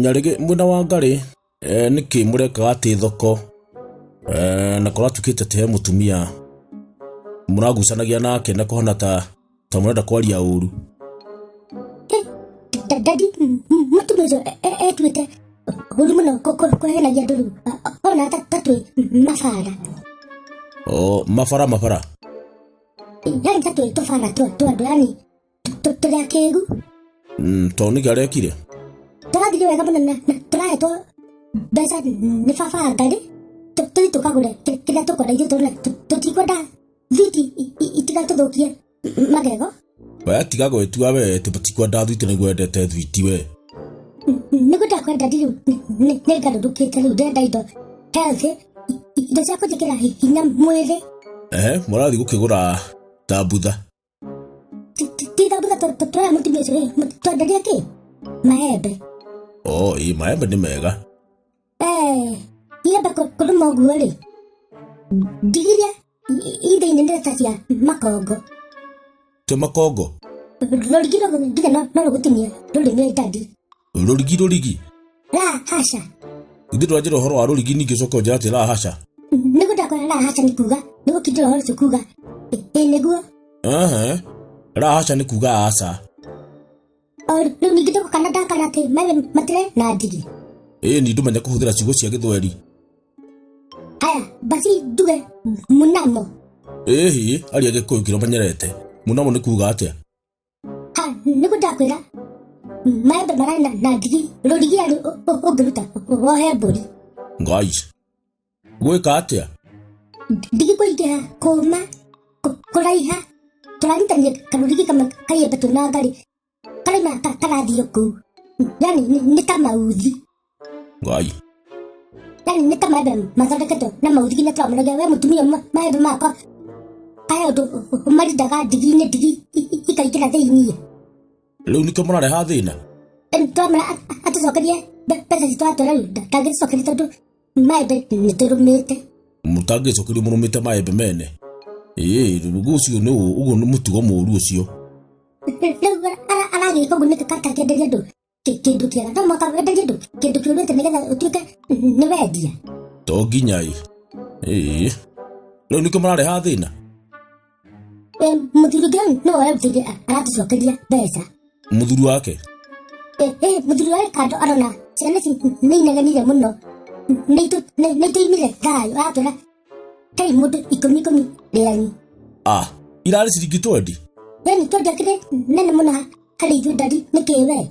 Nyarĩgĩ mwena wa Ngarĩ nĩkĩ mũrekaga atĩ thoko na kũratuĩkĩte atĩ he mũtumia mũragucanagia nake na kũhana ta ta mũrenda kwaria ũru? Daddy, mũtumia ũcio etuĩte ũru mũno kũhenagia andũ rĩu ona ta twĩ mabara. O mabara mabara? Yani ta twĩ tũbara twa andũ, yani tũrĩ akĩgu. To nĩkĩ arekire? Tũrathire wega mũno na tũrahetwo mbeca nĩ baba wa Ngarĩ tũthiĩ tũkagũre kĩrĩa tũkwenda. Ithuĩ tũrona tũtikwenda thwiti itigatũthũkie magego. We tiga gwĩtua we atĩ mũtikwenda thwiti, nĩguo wendete thwiti we. Nĩguo ndakwenda rĩu nĩ ngarũrũkĩte, rĩu ndĩrenda indo healthy, indo cia kũnjĩkĩra hinya mwĩrĩ. Ehe, mũrathiĩ gũkĩgũra thambutha? Ti thambutha tũraya mũtumia ũcio rĩ, twenderie kĩ maembe. O ĩ, maembe nĩ mega. Eh, iembe kũrũma ũguo rĩ, ndigiria i thĩinĩ nĩ ta cia makongo. Tĩ makongo? Rũrigi rũu nginya no rũgũtinie rũrĩmĩ, daddy. Rũrigi rũrigi? La hasha. Ithuĩ twanjĩra ũhoro wa rũrigi, ningĩ ũcoke ũnjĩra atĩ la hasha. Nĩguo ndakwĩra la hasha nĩ kuga nĩ gũkindĩra ũhoro ũcio, kuga ĩ nĩguo. Ehe, la hasha nĩ kuga aca. O rĩu ningĩ ndũgũkana ndakana atĩ maembe matirĩ na ndigi. Ĩ ni ndũmenya kũhũthĩra ciugo cia gĩthweri. Haya basi, nduge mũnamo. Ĩhi, aria gĩkũyũ kĩrĩa ũmenyerete. Mũnamo nĩ kuga atĩa? Ha, nĩguo ndakwĩra maembe mararĩ na ndigi, rũrigi arĩ ũngĩruta wohe mbũri. Ngai, gwĩka atĩa? Ndigi kũingĩha, kũma, kũraiha. Tũranyitania karũrigi kamwe kaiembe twĩna Ngarĩ karaima karathiĩ kũu, yani nĩ ta mauthi. Ngai! Yani nĩ ta maembe mathondeketwo na mauthi, nginya tũramũragia we mũtumia maembe makwa aya ũndũ ũmarindaga ndigi-inĩ, ndigi ikaingĩra thĩiniĩ. Rĩu nĩkĩo mũrareha thĩna? Twamwĩra atũcokerie mbeca citũ, atwĩra rĩu ndangĩtũcokeria tondũ maembe nĩ tũrũmĩte. Mũtangĩcokerio mũrũmĩte maembe mene? Ĩĩ, rĩu ũcio nĩ ũguo nĩ mũtugo mũũru ũcio. Rĩu aragĩka ũguo nĩkĩ katakĩenderia andũ kĩndũ kĩega? No mũhaka wenderie andũ kĩndũ kĩũrĩte nĩgetha ũtuĩke nĩ wendia? To nginya ĩ. Ĩĩ, rĩu nĩkĩo mũrareha thĩna? Mũthuri ũngĩ no ararutĩire aratũcokeria mbeca. Mũthuri wake? Mũthuri wake kando arona ciana ici nĩ inegenire mũno, nĩ itũimire thayũ, aratwĩra kai mũndũ ikũmi ikũmi rĩanyu. Ah, irarĩ ciringi twendi. Yani twendi akĩrĩ nene mũno harĩ ithuĩ, daddy, nĩkĩ we?